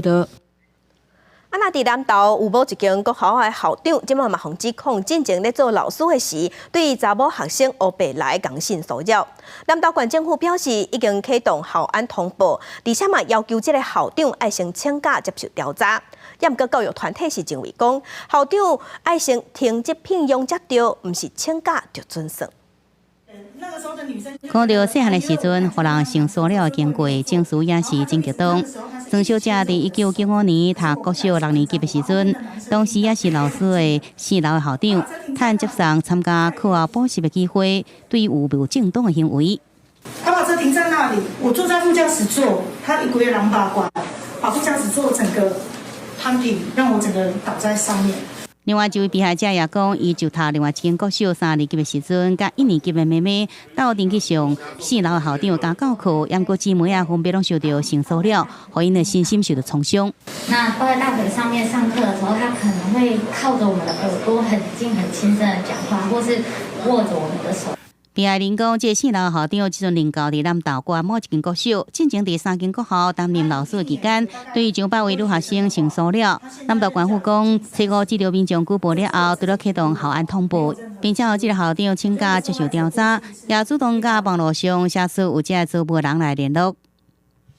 道。啊，若佇南投有某一間國校的校長，這擺嘛予指控進前咧做老師的時，對查某學生烏白來共性騷擾。南投縣政府表示，已經啟動校安通報，而且嘛要求這个校長愛先請假接受調查。毋過教育團體是認為講，校長愛先停職聘用才對，毋是請假就準算。看著細漢的時陣，予人性騷擾的經過，情緒也是真激動。曾小姐佇1995年讀國小六年級的時陣，當時也是老師的四樓的校長，趁接送參加課後補習的機會，對有無正當的行為。他把車停在那裡，我坐在副駕駛座，他一個人把過來，把副駕駛座整個攤平，讓我整個人倒在上面。另外一位被害者也講，伊就讀另外一間國小三年級的時陣，佮一年級的妹妹鬥陣去上四樓的校長家教課，毋過姊妹仔分別攏受著性騷擾，予𪜶的身心受著創傷。那抱在大腿上面上課的時候，他可能會靠着我們的耳朵很近、很輕聲的講話，或是握着我們的手。被害人講，這個四樓校長這陣任教佇南投縣某一間國小，進前佇三間國校擔任老師的期間，對上百位女學生性騷擾。南投縣府講，初五接著民眾舉報了後，除了啟動校安通報，並且予這个校長請假接受調查，也主動佮網路上寫出有這个遭報人來聯絡。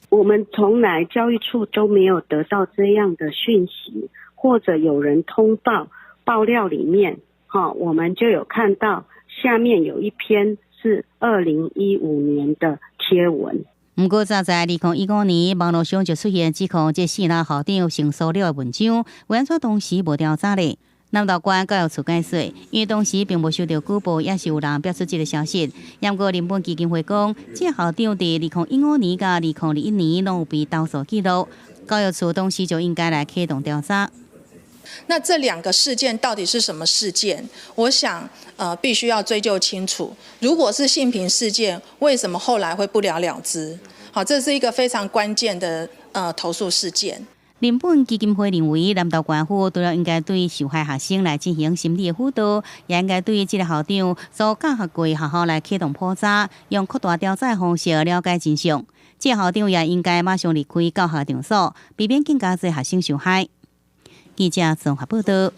我們從來教育處都沒有得到這樣的訊息，或者有人通報爆料裡面，哈，我們就有看到。下面有一篇是2015年的貼文。毋過早在2015年，網路上就出現指控這四樓校長性騷擾的文章，為按怎當時無調查咧？南投縣教育處解釋，因為當時並無收到舉報，也是有人表出這个消息。毋過人本基金會講，這个校長佇2015年佮2021年攏有被投訴記錄，教育處當時就應該來啟動調查。那這兩個事件到底是什麼事件？我想，必須要追究清楚。如果是性平事件，為什麼後來會不了了之？好，這是一個非常關鍵的投訴事件。人本基金會認為，南投縣府除了應該對受害學生來進行心理的輔導，也應該對這个校長所教學過學校來啟動普查，用擴大調查的方式了解真相。這个校長也應該馬上離開教學場所，避免更加濟學生受害。記者綜合報道。